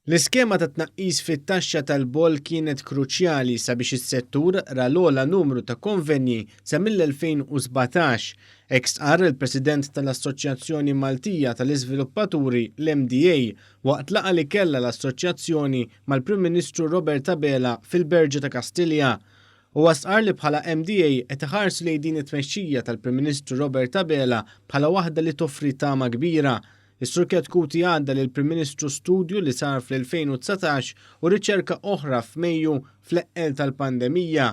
L-iskema ta' tnaqqis fit-taxxa tal-boll kienet kruċjali sabiex is-settur ra l-ogħla numru ta' konvenji sa mill-2017, hekk stqarr il-President tal-Assoċjazzjoni Maltija tal-Iżviluppaturi, l-MDA, waqt laqgħa li kellha l-Assoċjazzjoni mal-Prim Ministru Robert Abela fil-Berġa ta' Kastilja. Huwa stqarr li bħala MDA qed iħarsu lejn din it-tmexxija tal-Prim Ministru Robert Abela bħala waħda li toffri tama kbira. Is-Sur Chetcuti għadda lill-Prim Ministru studju li sar fl-2019 u riċerka oħra f'Mejju fl-eqqel tal-pandemija.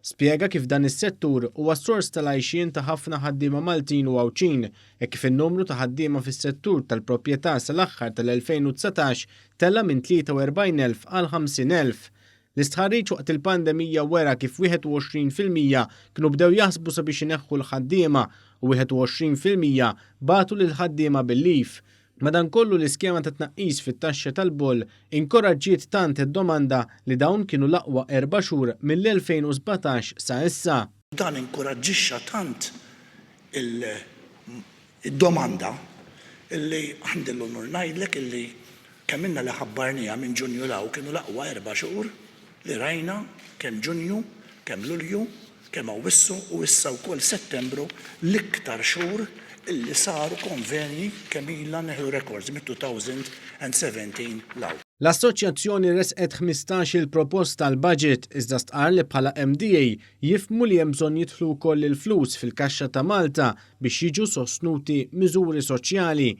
Spjega kif dan is-settur huwa s-sors tal-għajxien ta' ħafna ħaddiema Maltin u Għawdxin, hekk kif in-numru ta' ħaddiema fis-settur tal-proprjetà sal-aħħar tal-2019 tela' minn 43,000 għal 50,000. L-istħarriġ waqt il-pandemija wera kif 21% kienu bdew jaħsbu sabiex ineħħu l-ħaddiema u 21% bagħtu lill-ħaddiema bil-leave. Madankollu l-iskema ta' tnaqqis fit-taxxa tal-boll inkoraġġiet tant id-domanda li dawn kienu l-aqwa erba' xhur mill-2017 sa issa. Dan inkuraġġixxa tant il-domanda illi għandi l-unur ngħidlek illi Kemm ilna li ħabbarniha minn Ġunju 'l hawn kienu l-aqwa erba' xhur li rajna kemm Ġunju, kemm Lulju, kemm Awwissu u issa wkoll Settembru l-iktar xhur illi saru konvenji kemm ilna nieħdu records mit-2017 'l hawn. L-Assoċjazzjoni ressqet 15-il proposta għall-budget iżda stqarr li bħala MDA jifhmu li hemm bżonn jidħlu wkoll il-flus fil-kaxxa ta' Malta biex jiġu sostnuti miżuri soċjali.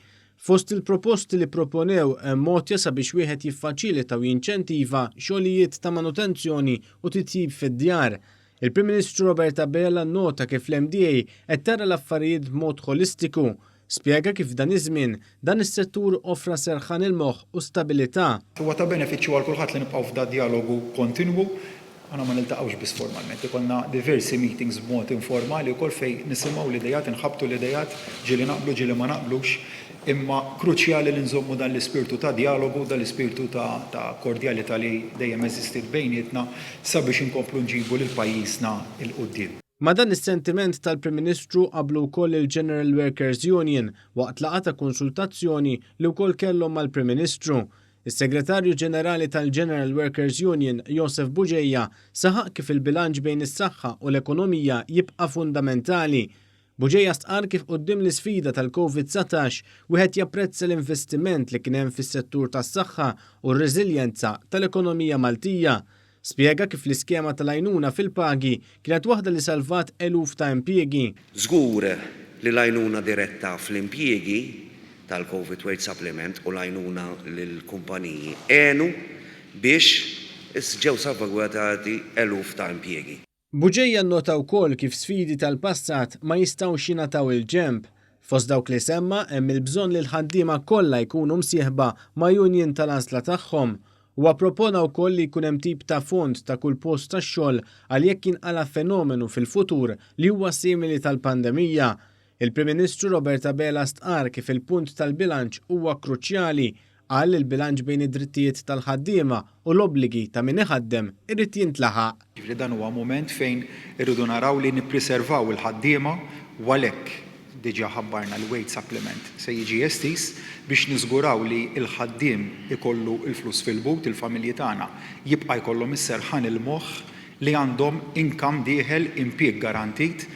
Fost il-proposti li pproponew hemm għotja sabiex wieħed jiffaċilita u jinċentiva xogħlijiet ta' manutenzjoni u titjib fid-djar. Il-Prim Ministru Robert Abela nnota kif l-MDA qed tara l-affarijiet b'mod ħolistiku. Spjega kif f'dan iż-żmien, dan is-settur offra serħan il-moħħ u stabilità. Huwa ta' benefiċċju għal kulħadd li nibqgħu f'dad-djalogu kontinwu. Aħna ma niltaqgħux biss formalment, ikollna diversi meetings b'mod informali wkoll fejn nisimgħu l-ideat, inħabbtu l-ideat, ġieli naqblu ġieli ma naqblux, imma kruċjali li nżommu dan l-ispirtu ta' djalogu, dan l-ispirtu ta' kordjalità li dejjem eżistiet bejnietna sabiex inkomplu nġibu lil pajjiżna 'l quddiem. Ma' dan is-sentiment tal-Prim Ministru qablu wkoll il-General Workers Union waqt laqgħa ta' konsultazzjoni li wkoll kellhom mal-Prim Ministru. Is-Segretarju Ġenerali tal-General Workers Union, Josef Bugeja, saħaq kif il-bilanċ bejn is-saħħa u l-ekonomija jibqa' fundamentali. Bugeja stqarr kif quddiem l-isfida tal-Covid 19, wieħed japprezza l-investiment li kien hemm fis-settur tas-saħħa u r-reżiljenza tal-ekonomija Maltija. Spjega kif l-iskema tal-għajnuna fil-pagi kienet waħda li salvat eluf ta' impjiegi. Żgur li l-għajnuna diretta fl-impjiegi tal-Covid Wage Supplement u l-għajnuna lill-kumpaniji għenu biex ġew salvagwardati eluf ta' impjiegi. Bugeja nnota wkoll kif sfidi tal-passat ma jistgħux jingħataw il-ġenb. Fost dawk li semma hemm il-bżonn li l-ħaddiema kollha jkunu msieħba ma' union tal-għażla tagħhom. Huwa ppropona wkoll li jkun hemm tip ta' fond ta' kull post tax-xogħol għal jekk jinqala' fenomenu fil-futur li huwa simili tal-pandemija. Il-Prim Ministru Robert Abela stqarr kif il-punt tal-bilanċ huwa kruċjali. Qal li l-bilanċ bejn id-drittijiet tal-ħaddiema u l-obbligi ta' min iħaddem irid jintlaħaq. Jiġifieri dan huwa mument fejn irridu naraw li nippriservaw il-ħaddiema u għalhekk diġà ħabbarna l-wage supplement se jiġi estiż biex niżguraw li l-ħaddiem ikollu l-flus fil-but, il-familji tagħna jibqa' jkollhom is-serħan il-moħħ li għandhom income dieħel, impjieg garantit.